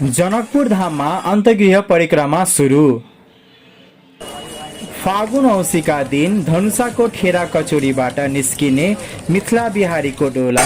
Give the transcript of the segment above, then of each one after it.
जनकपुर धाममा अन्तगृह परिक्रमा सुरु। फागुन औँसीका दिन धनुषाको खेरा कचोरीबाट निस्किने मिथिला बिहारीको डोला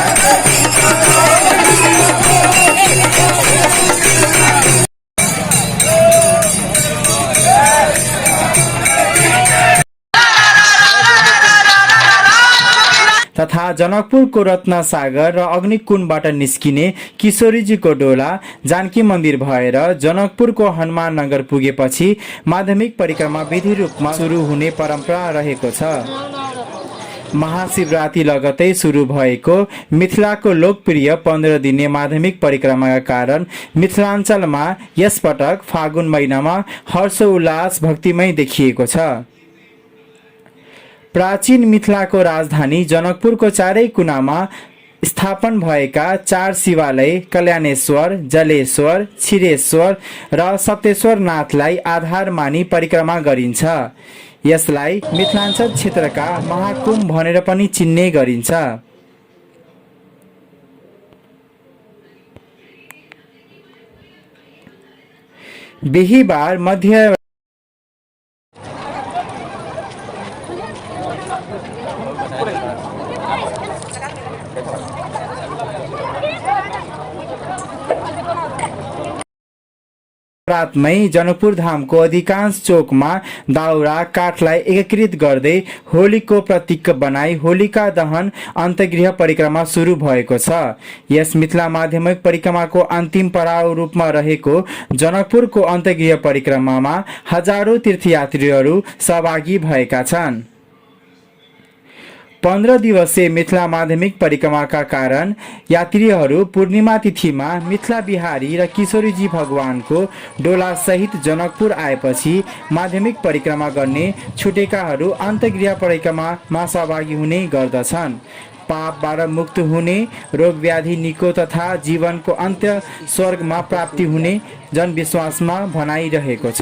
तथा जनकपुरको रत्नसागर र अग्निकुण्डबाट निस्किने किशोरीजीको डोला जानकी मन्दिर भएर जनकपुरको हनुमान नगर पुगेपछि माध्यमिक परिक्रमा विधि रूपमा सुरु हुने परम्परा रहेको छ। महाशिवरात्रि लगतै सुरु भएको मिथिलाको लोकप्रिय 15 दिने माध्यमिक परिक्रमाका कारण मिथिलाञ्चलमा यसपटक फागुन महिनामा हर्षोल्लास भक्तिमय देखिएको छ। प्राचीन मिथिलाको राजधानी जनकपुरको चारै कुनामा स्थापन भएका 4 शिवालय कल्याणेश्वर, जलेश्वर, क्षीरेश्वर र सप्तेश्वर नाथलाई आधार मानी परिक्रमा गरिन्छ। यसलाई मिथिलाञ्चल क्षेत्रका महाकुम्भ भनेर पनि चिन्ने गरिन्छ। बिहीबार मध्य रातमै जनकपुर धामको अधिकांश चोकमा दाउरा काठलाई एकीकृत गर्दै होलीको प्रतीक बनाई होलिका दहन अन्तगृह परिक्रमा सुरु भएको छ। यस मिथिला माध्यमिक परिक्रमाको अन्तिम पडाउ रूपमा रहेको जनकपुरको अन्तगृह परिक्रमामा हजारौं तीर्थयात्रीहरू सहभागी भएका छन्। 15 दिवसीय मिथिला माध्यमिक परिक्रमाका कारण यात्रीहरू पूर्णिमा तिथिमा मिथिला बिहारी र किशोरीजी भगवानको डोला सहित जनकपुर आएपछि माध्यमिक परिक्रमा गर्ने छुटेकाहरू अन्तगृह परिक्रमामा सहभागी हुने गर्दछन्। पापबाट मुक्त हुने, रोग व्याधि निको तथा जीवनको अन्त्य स्वर्गमा प्राप्ति हुने जनविश्वासमा भनाइरहेको छ।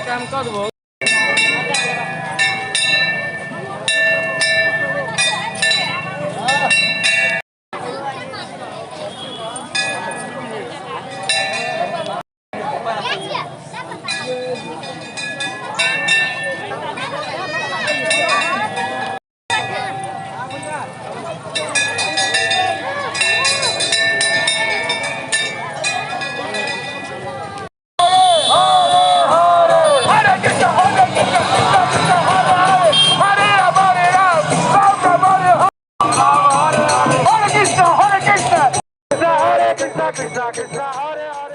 काम कर Krishna, Hare Krishna, Hare Krishna, Krishna Krishna, Hare Hare.